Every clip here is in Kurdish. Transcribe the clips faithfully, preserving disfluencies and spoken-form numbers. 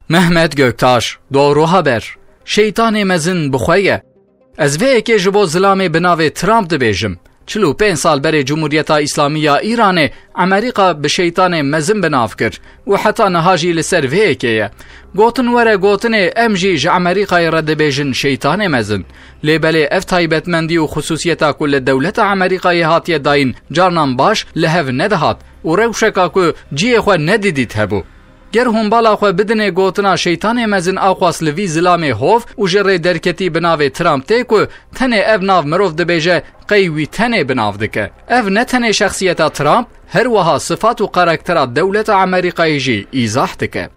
Mehmet Göktaş, Doğru Haber. Şeytanê mezin bi xwe ye. Ez vê yekê ji bo zilamê bi navê Trump dibêjim. Çil û pênc sal berê Cumhuriyeta Îslamî ya Îranê Amerîka bi şeytanê mezin bi nav kir û heta niha jî li ser vê yekê ye. Gotin were gotinê, em jî ji Amerîkayê re dibêjin şeytanê mezin. Lê belê ev taybetmendî û xisûsiyeta ku li dewleta Amerîkayê hatiye dayîn carnan baş li hev nedihat û rewşeka ku cihê xwe nedidît hebû. Ger hûn bala xwe bidinê gotina şeytanê mezin a xwast li vî zilamê hov û ji rê derketî bi navê Trump tê ku tenê ev nav mirov dibêje, qey wî tenê bi nav dike. Ev ne tenê şexsiyeta Trump, her wiha sifat û karaktera dewleta Amerîkayê jî îzah dike.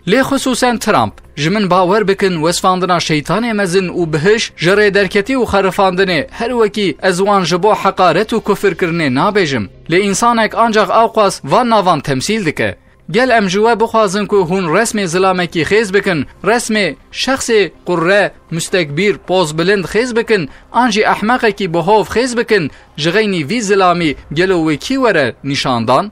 Lê xisûsen Trump, ji min bawer bikin, wesfandina şeytanê mezin û bihiş ji rê derketî û xerifandinê, her wekî ez wan ji bo heqaret û kufirkirinê nabêjim. Lê însanek ancax awqas van navan temsîl dike. Gel em ji we bixwazin ku hûn resmê zilamekî xêz bikin, resmê şexsê qurre, mustekbîr, pozbilind xêz bikin, an jî ehmeqekî bi hov xêz bikin, ji xeynî vî zilamî gelo wê kî were nîşandan?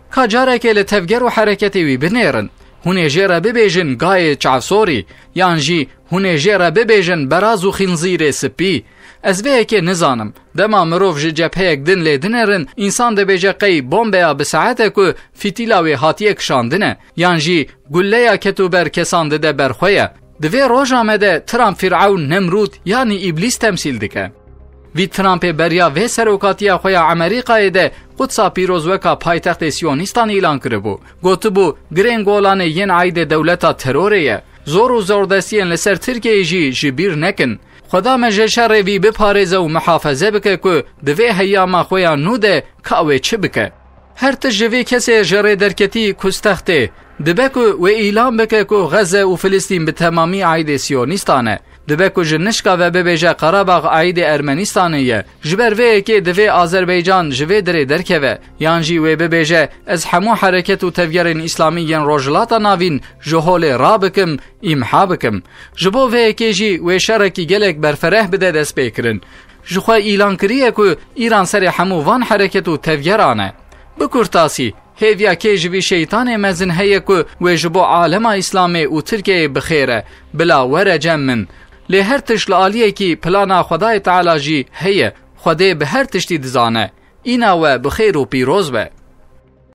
Ka carekê li tevger û hereketê wî binêrin. Hûn ê jê re bibêjin gayê çavsorî, yan jî hûn ê jê re bibêjin beraz û xînzîrê spî. Ez vê yekê nizanim. Dema mirov ji cepheyek din lê dinêrin, însan dibêje qey bombeya bi saete ku fîtîla wê hatiye kişandine, yan jî gulleya ketûber kesan dide ber xwe ye. Di vê roja me de Trump Fîrewn, Nemrûd, yanî Îblîs temsîl dike. Vî Trumpê beriya vê serokatiya xwe ya Amerîkayê de Qudsa Pîroz weka paytextê Siyonîstan îlan kiribû. Gotibû, Girên Golanê yên aîdê dewleta terorê ye. Zor û zordestiyên li ser Tirkiyeyê jî ji bîr nekin. Xweda me ji şerê vî biparêze û mihafeze bike ku di vê heyama xwe ya nû de ka wê çi bike. Her tişt ji vê kesê ji rê derketî kustextê. Dibe ku wê îlan bike ku Xeze û Filistîn bi temamî aîdê Siyonîstan e. Dibe ku ji nişka ve bibêje Qarabax aîdê Ermenistanê ye. Ji ber vê yekê divê Azerbaycan ji vê dirê derkeve. Yan jî wê bibêje, ez hemû hereket û tevgerên îslamî yên Rojhilata Navîn ji holê rabikim, îmha bikim. Ji bo vê yekê jî wê şerekî gelek berfereh bide destpêkirin. Ji xwe îlan kiriye ku Îran serê hemû van hereket û tevgeran e. Bi kurtasî, hêviya kê ji vî şeytanê mezin heye ku wê ji bo alema Îslamê û Tirkiyeyê bi xêr e, bila were cem min. Lê her tişt li aliyekî plana Xwedayê Teala jî heye, Xwedê bi her tiştî dizane. Îna we bi xêr û pîroz be.